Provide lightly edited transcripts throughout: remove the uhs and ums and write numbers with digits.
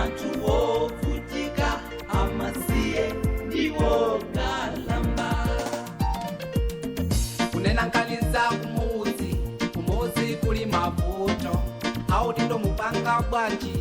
Anthu wovutika amasiye ndiwo kalamba. Kunena nkaliza kumuzi, kumuzi kuli mavuto auti ndomupanga bwanji.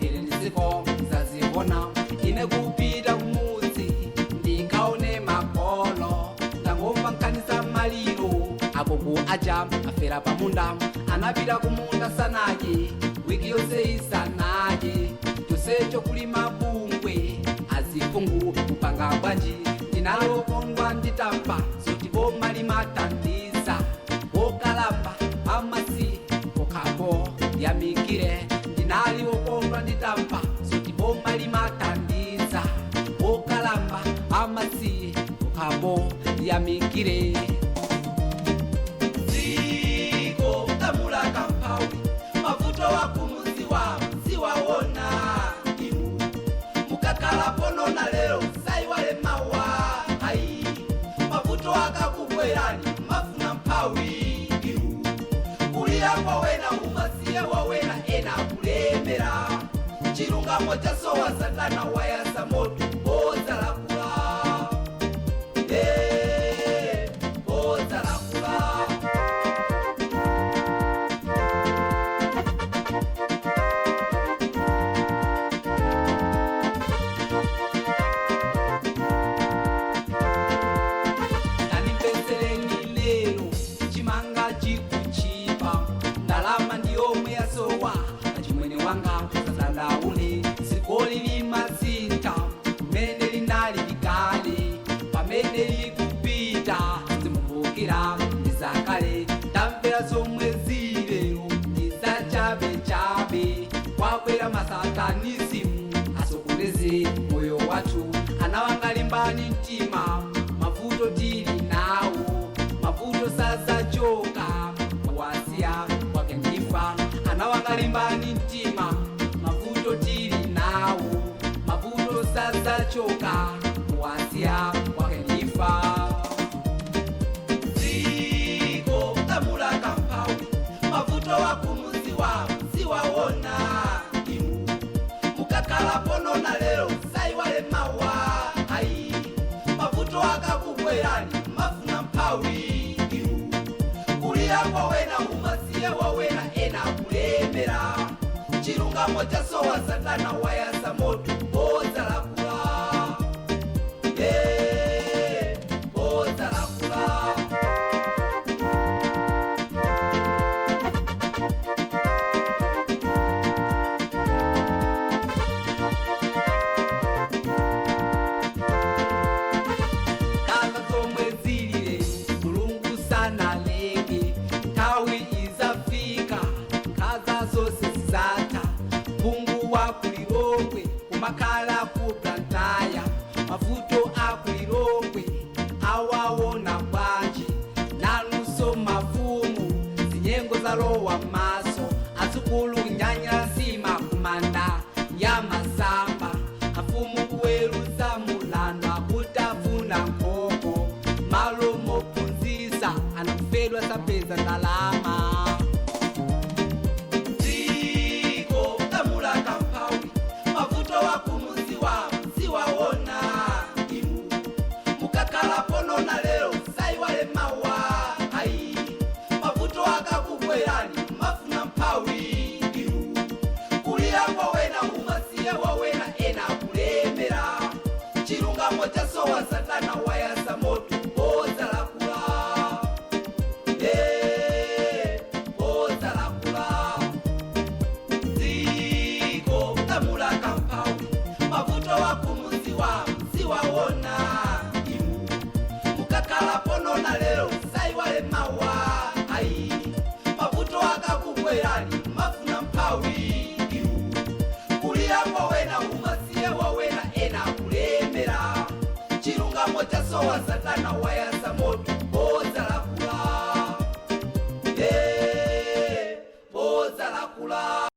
Ine ndiziko zazibona ine kupita kumuzi ndikaone makolo. Ndangomva nkanisa maliro agogo aja afera pamunda. Anapita kumunda sanaje, wiki yonse isanaje. Chonsecho kuli mabungwe azipungu kupanga bwanji. Ndinalokondwa nditamva zoti boma limathandiza wokalamba amasi pokapo yamikire. Ndinali wokondwa nditamva zoti boma limathandiza wokalamba amasi pokapo yamikire. Dziko tamulaka mphawi, mavuto wakumuziwa siwawona inu. Mukakhala ponona lero saiwale mawa ayi. Mavuto akakugwerani mafuna mphawi inu. Kulira kwawena umasiye wawena ena kulemera. Chilungamo chasowa, satana wayasa moto bodzalakula. Eh, bodzalakula. Tandimvetsereni lero, chimanga chikuchipa, ndalama ndiyomwe yasowa. Achimwene wanga sadandaule, dziko limasintha mmene linali likale pamene likupita zimumbukira ndizakale. Tamvera zomwe zilero ndizachabechabe, kwakwera masatanisimu asokoneze moyo wathu. Anawanga limbani mtima, mavuto tili nawo, mavuto sazachoka wasiya kwake ndifa. Anawanga limbani mtima, mavuto tili nawo, mavuto sazachoka wasiya kwake ndifa. Dziko tamulaka mphawi, mavuto wakumuziwa siwawona inu. Mukakhala ponona lero saiwale mawa ayi. Mavuto akakugwerani mafuna mphawi inu. Kulira kwawena umasiye wawena ena kulemera. Chilungamo chasowa, satana wayasa moto bodzalakula. Eh, bodzalakula. Kaza zomwe zilile Mulungu sanalenge, nthawi izafika nkhaza zonse zizatha. Mphungu wa kulilongwe kumakhala ku Plantaya, mavuto akulilongwe awawona bwanji? Nanunso mafumu, zinyengo zalowa maso atsukulu nyanya nsima kumanda ya masamba. Afumu kuweruza mulandu akutafuna nkoko, malo mophunzisa anakufedwa sapeza ndalama. Dziko tamulaka mphawi, mavuto wakumuziwa siwawona inu. Mukakhala ponona lero saiwale mawa ayi. Mavuto akakugwerani mafuna mphawi inu. Kulira kwawena umasiye wawena ena kulemera. Chilungamo chasowa, satana wayasa moto bodzalakula. Eh, bodzalakula. Dziko tamulaka mphawi, mavuto wakumuziwa siwawona inu. Mukakhala ponona lero saiwale mawa ayi. Mavuto akakugwerani mafuna mphawi inu. Kulira kwawena umasiye wawena ena kulemera. Chilungamo chasowa, satana wayasa moto bodzalakula. Eh, bodzalakula.